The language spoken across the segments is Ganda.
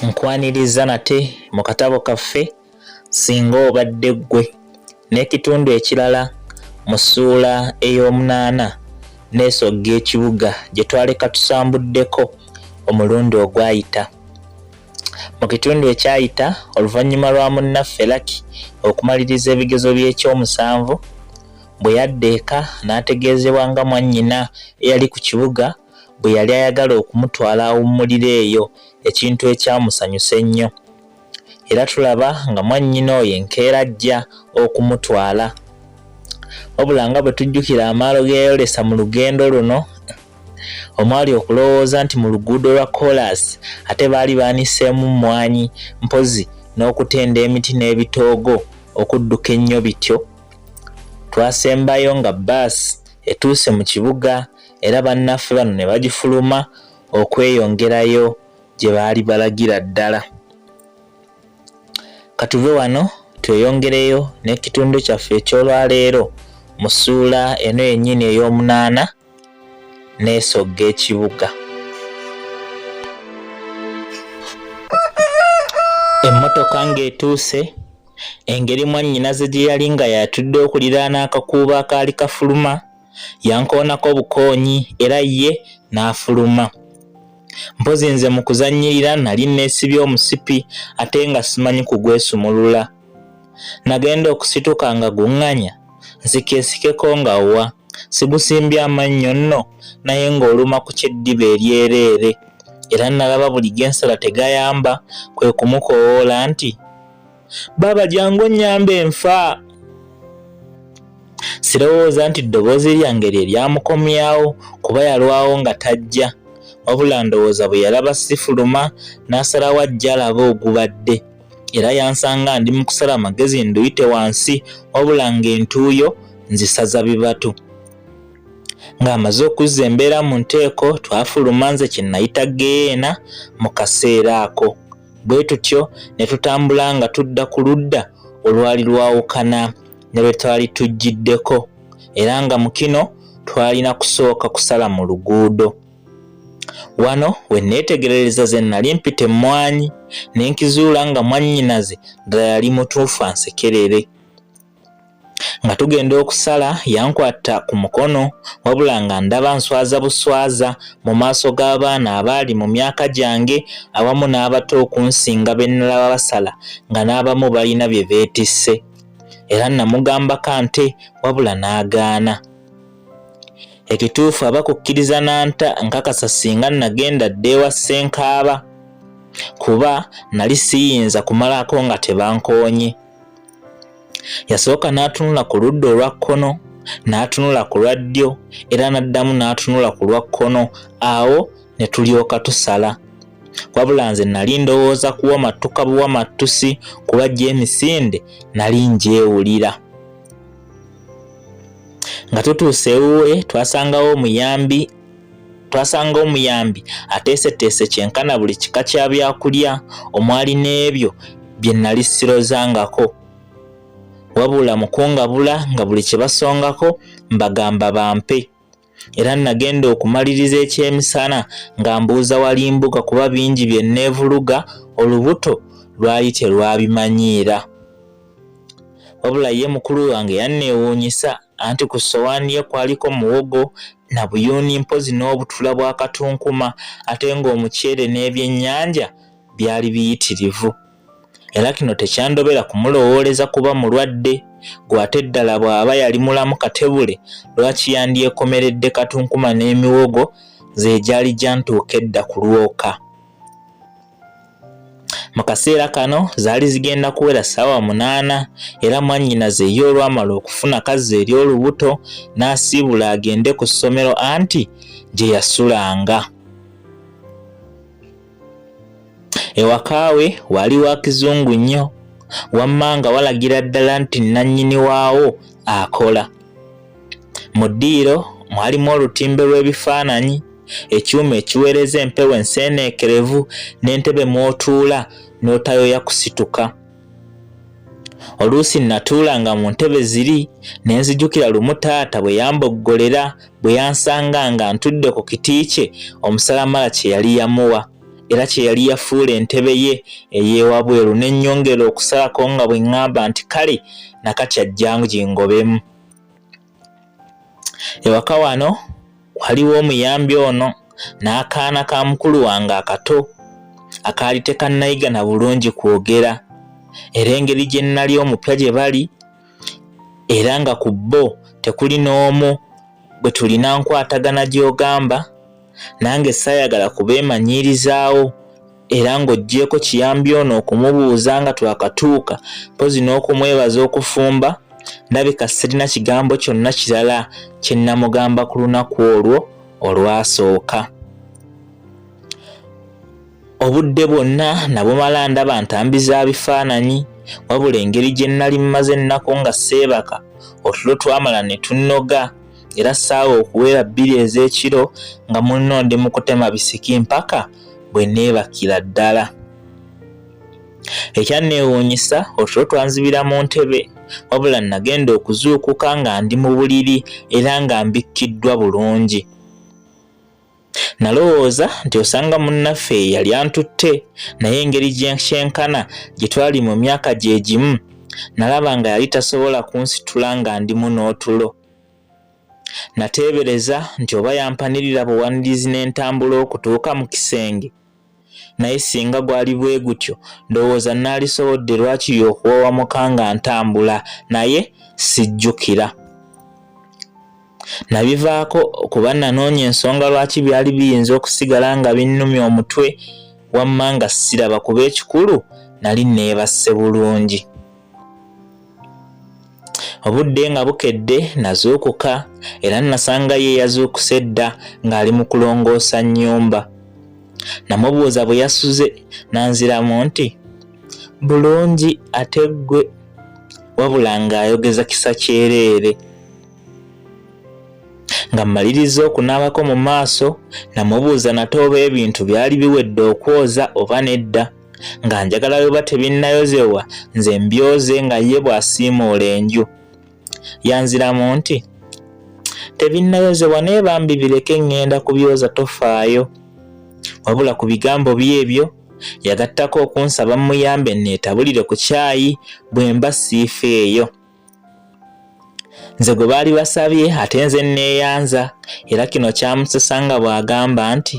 Nkwaniriza nate mu katabo kaffe Singa Obadde Ggwe n'ekitundu ekirala mu ssuula ey'omunaana Neesogga Ekibuga gye twaleka tusambuddeko omulundi ogwayita. Mu kitundu ekyayita, oluvannyuma lwa munnaffe Lucky okumaliriza ebigezo by'ekyomusanvu, bwe yadda eka n'ategeezebwa nga mwannyina eyali ku kibuga bwe yali ayagala okumutwala awummulire eyo ekintu ekyamusanyusa ennyo. Era tulaba nga mwannyina oyo enkeera ajja okumutwala. Wabula nga bwe tujjukira amaalo ge yayolesa mu lugendo luno, omwali okulowooza nti mu luguudo lwa koolaasi ate baali baaniseemu mmwanyi mpozzi n'okutenda emiti n'ebitoogo okudduka ennyo bityo. Twasembayo nga bbaasi etuuse mu kibuga era bannaffe bano ne bagifuluma okweyongerayo gye baali balagira ddala. Katuve wano tweyongereyo n'ekitundu kyaffe eky'olwaleero mu ssuula eno yennyini ey'omunaana Neesogga Ekibuga. Emmotoka ng'etuuse, engeri mwannyinaze gye yali nga y'atudde okuliraana akakuubo akaali kafuluma, yankoonako bukoonyi era ye n'afuluma. Mpozzi nze mu kuzannyirira nali nneesibye omusipi ate nga simanyi kugwesumulula. Nagenda okusituka nga guŋŋanya nsikeesikeko nga wa sigusimbye amannyo nno naye ng'oluma ku ky'eddiba eryereere era nalaba buli gensala tegayamba kwe kumukoowoola nti baaba jangu onnyambe nfa. Sirowooza nti ddoboozi lyange lye lyamukomyawo kuba yalwawo nga tajja wabula ndowooza bwe yalaba sifuluma n'asalawo ajje alabe ogubadde era yansanga ndi mu kusala amagezi nduyite wansi wabula ng'entuuyo nzisaza bibatu. Ng'amaze okuzza embeera mu nteeko twafuluma nze kye nayita ggeyeena mu kaseera ako. Bwe tutyo ne tutambula nga tudda ku ludda olwali lwawukana ne lwe twali tujjiddeko era nga mu kino twalina kusooka kusala mu luguudo. Wano we neetegerereza ze nnali mpita emmwanyi ne nkizuula nga mwannyinaze ddala yali mutuufu ansekerere. Nga tugenda okusala yankwata ku mukono wabula nga ndaba nswaza buswaza mu maaso g'abaana abaali mu myaka gyange awamu n'abato okunsinga be nnalaba basala nga n'abamu balina bye beetisse. Era namugambako ante wabula n'agaana. Ekituufu aba kukkiriza nanta nkakasa singa nagenda dda ewa Ssenkaaba kuba nali siyinza kumalako nga tebankoonye. Yasooka n'atunula ku ludda olwa kkono, n'atunula ku lwa ddyo era n'addamu n'atunula ku lwa kkono awo ne tulyoka tusala. Wabula nze nali ndowooza kuwamattuka buwamattusi kuba gyo emisinde nali ngyewulira. Nga tutuuse ewuwe twasangawo omuyambi twasanga omuyambi ateeseteese kyenkana buli kika kya byakulya omwali n'ebyo bye nnali sirozangako. Wabula mu kungabula nga buli kye basongako mbagamba bampe. Era nagenda okumaliriza ekyemisana nga mbuuza Walimbuga kuba bingi bye nneevuluga olubuto lwali terwabimanyiira. Wabula ye mukulu wange yanneewuunyisa anti ku ssowaani ye kwaliko muwogo na buyuuni mpozi n'obutula bwa katunkuma ate ng'omuceere n'ebyennyanja byali biyitirivu. Era kino tekyandobera kumulowooleza kuba mulwadde gwe ate ddala bw'aba yali mulamu katebule lwaki yandyekomeredde katunkuma n'emiwogo ze egyali gyantuuka edda ku lwoka. Mu kaseera kano zaali zigenda kuwera ssaawa munaana era mwannyinaze ye olwamala okufuna kazza eri olubuto n'asiibula agende ku ssomero anti gye yasulanga. Ewaka we waali wa kizungu nnyo wamma nga walagira ddala nti nnannyini waawo akola. Mu ddiiro mwalimu olutimbe lw'ebifaananyi, ekyuma ekiweereza empewo enseeneekerevu n'entebe mw'otuula n'otayoya kusituka. Oluusi nnatuulanga mu ntebe ziri ne nzijukira lumu taata bwe yamboggolera bwe yansanga nga ntudde ku kiti kye omusalamala kye yali yamuwa era kye yali yafuula entebe ye ey'ewabweru ne nnyongera okusalako nga bwe ŋŋamba nti kale nakati ajja ngingobemu. Ewaka wano waliwo omuyambi ono n'akaana ka mukulu wange akato akaali tekannayiga na bulungi kwogera era engeri gye nnali omupya gye bali era nga ku bo tekuli n'omu bwe tulina nkwatagana gy'ogamba nange saayagala kubeemanyiirizaawo era ng'oggyeeko kiyambi ono okumubuuza nga twakatuuka mpozi n'okumwebaza okufumba ndabika sirina kigambo kyonna kirala kye nnamugamba ku lunaku olwo olwasooka. Obudde bwonna nabumala ndaba ntambi za bifaananyi wabula engeri gye nnali mmaze ennaku nga seebaka otulo twamala ne tunnoga era ssaawa okuwera bbiri ez'ekiro nga munno ndi mu kutema bisiki mpaka bwe neebakira ddala. Ekyanneewuunyisa otulo twanzibira mu ntebe wabula nagenda okuzuukuka nga ndi mu buliri era nga mbikkiddwa bulungi. Nalowooza nti osanga munnaffe yali antutte naye engeri gyenkyenkana gye twali mu myaka gye gimu nalaba nga yali tasobola kunsitula nga ndimu n'otulo. Nateebereza nti oba yampanirira buwanirizi ne ntambula okutuuka mu kisenge naye singa gwali bwe gutyo ndowooza naalisobodde lwakiri okuwawamuka nga ntambula naye sijjukira. Nabivaako kuba nanoonya ensonga lwaki byali biyinza okusigala nga binnumya omutwe wamma nga siraba kuba ekikulu nali neebasse bulungi. Obudde nga bukedde nazuukuka era nasanga ye yazuukuse dda ng'ali mu kulongoosa nnyumba. Namubuuza bwe yasuze n'anziramu nti bulungi ate ggwe wabula ng'ayogeza kisa kyereere. Nga mmaliriza okunaabako mu maaso namubuuza nate oba ebintu byali biwedde okwoza oba nedda nga njagala bweba tebinnayozebwa nze mbyoze nga ye bw'asiimuula enju. Yanziramu nti tebinnayozebwa naye bambi bireke ŋŋenda kubyoza tofaayo. Wabula ku bigambo bye ebyo yagattako okunsaba mmuyambe nneetabulire ku caayi bwe mba siifeeyo. Nze gwe baali basabye ate nze nneeyanza era kino kyamusesa nga bw'agamba nti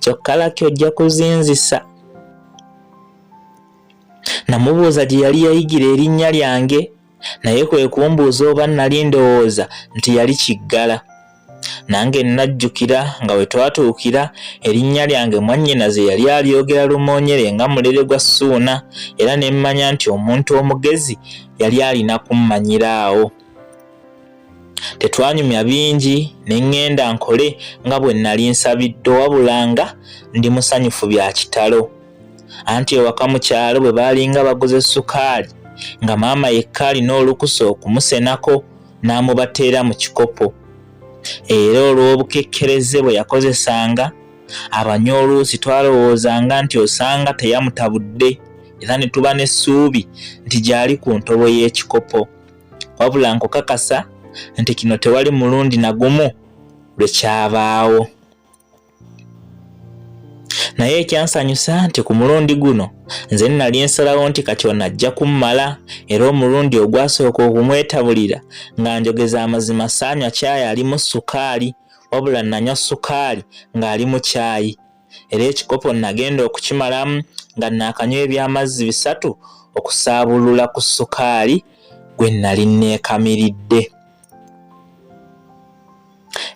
kyokka laki ojja kuzinzisa. Namubuuza gye yali yayigira erinnya lyange naye kwe kumbuuza oba nnali ndowooza nti yali kiggala. Nange nnajjukira nga we twatuukira erinnya lyange mwannyinaze yali alyogera lumoonyere nga mulere gwa Ssuuna era ne mmanya nti omuntu omugezi yali alina kummanyira awo. Tetwanyumya bingi ne ŋŋenda nkole nga bwe nnali nsabiddwa wabula nga ndi musanyufu bya kitalo. Anti ewaka mu kyalo bwe baalinga baguze ssukaali nga maama yekka alina olukusa okumusenako n'amubateera mu kikopo era olw'obukekkereze bwe yakozesanga abanywa oluusi twalowoozanga nti osanga teyamutabudde era ne tuba n'essuubi nti gy'ali ku ntobo y'ekikopo wabula nkukakasa nti kino tewali mulundi na gumu lwe kyabaawo. Naye ekyansanyusa nti ku mulundi guno nze nnali nsalawo nti kati ono ajja kummala era omulundi ogwasooka okumwetabulira nga njogeza amazima saanywa caayi alimu ssukaali wabula nanywa ssukaali ng'alimu caayi era ekikopo nagenda okukimalamu nga naakanywa eby'amazzi bisatu okusaabulula ku ssukaali gwe nnali nneekamiridde.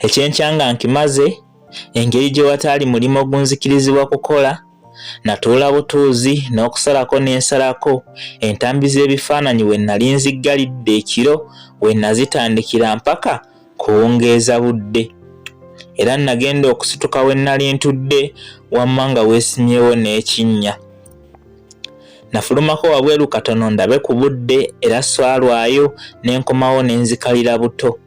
Ekyenkya nga nkimaze, engeri gye wataali mulimo gunzikirizibwa kukola, natuula butuuzi n'okusalako ne nsalako entambi z'ebifaananyi we nnali nziggalidde ekiro we nazitandikira mpaka kuwungeeza budde. Era nagenda okusituka we nnali ntudde wamma nga weesimyewo n'ekinnya. Nafulumako wabweru katono ndabe ku budde era swalwayo ne nkomawo ne nzikalira buto.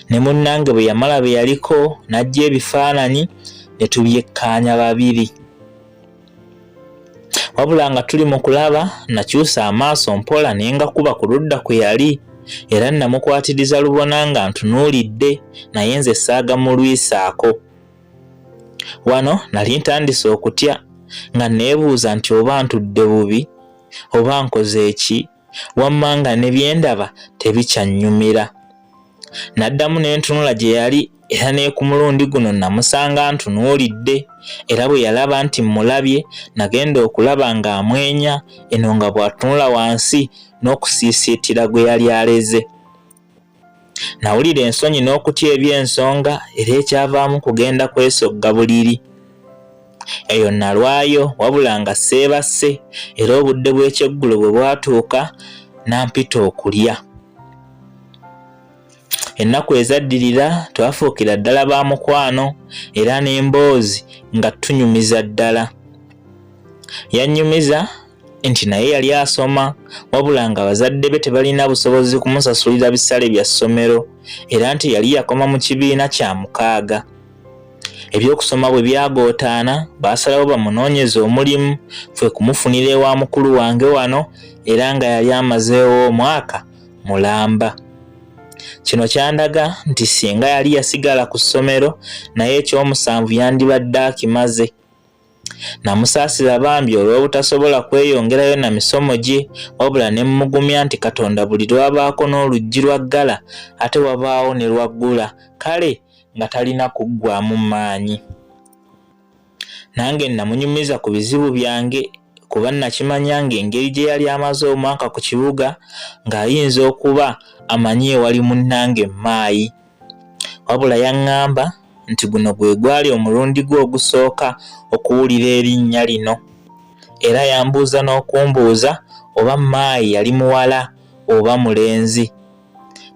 Ne munnange bwe yamala bye yaliko n'aggya ebifaananyi ne tubyekkaanya babiri. Wabula nga tuli mu kulaba nakyusa amaaso mpola ne ngakuba ku ludda kwe yali era namukwatiriza lubona nga ntunuulidde naye nze saagamulwisaako. Wano nali ntandise okutya nga neebuuza nti oba ntudde bubi oba nkoze ki, wamma nga ne bye ndaba tebikyannyumira. Naddamu ne ntunula gye yali era ne ku mulundi guno namusanga ntunuulidde era bwe yalaba nti mmulabye nagenda okulaba ng'amwenya eno nga bw'atunula wansi n'okusiisiitira gwe yali aleze. Nawulira ensonyi n'okutya eby'ensonga era ekyavaamu kugenda kwesogga buliri. Eyo nalwayo wabula nga seebasse era obudde bw'ekyeggulo bwe bwatuuka n'ampita okulya. Ennaku ezaddirira twafuukira ddala ba mukwano era n'emboozi nga tunyumiza ddala. Yannyumiza nti naye yali asoma wabula nga bazadde be tebalina busobozi kumusasulira bisale bya ssomero era nti yali yakoma mu kibiina kya mukaaga. Ebyokusoma bwe byagootaana baasalawo bamunoonyeze omulimu kwe kumufunira ewa mukulu wange wano era nga yali amazeewo omwaka mulamba. Kino kyandaga nti singa yali yasigala ku ssomero naye ekyomusanvu yandibadde akimaze. Namusaasira bambi olw'obutasobola kweyongerayo na misomo gye wabula ne mmugumya nti Katonda buli lw'abaako n'oluggi lw'aggala ate wabaawo ne lw'aggula kale nga talina kuggwaamu maanyi. Nange namunyumiza ku bizibu byange kuba nakimanya ng'engeri gye yali amaze omwaka ku kibuga ng'ayinza okuba amanyi ewali munnange Mmaayi. Wabula yaŋŋamba nti guno gwe gwali omulundi gwe ogusooka okuwulira erinnya lino era yambuuza n'okumbuuza oba Maayi yali muwala oba mulenzi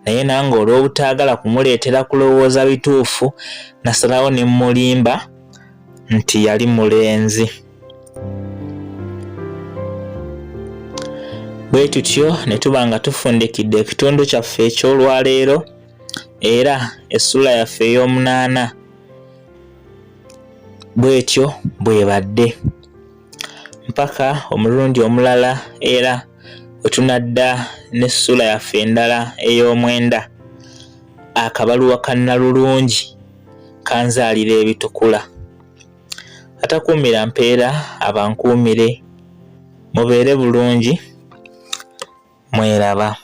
naye nange olw'obutaagala kumuleetera kulowooza bituufu nasalawo ne mmulimba nti yali mulenzi. Bwe tutyo ne tuba nga tufundikidde ekitundu kyaffe eky'olwaleero. Era essuula yaffe ey'omunaana bw'etyo bw'ebadde. Mpaka omulundi omulala era we tunadda n'essuula yaffe endala ey'omwenda, akabaluwa ka Nnalulungi kanzaalira ebitukula. Atakuumira mpeera abankuumire. Mubeere bulungi, mweraba.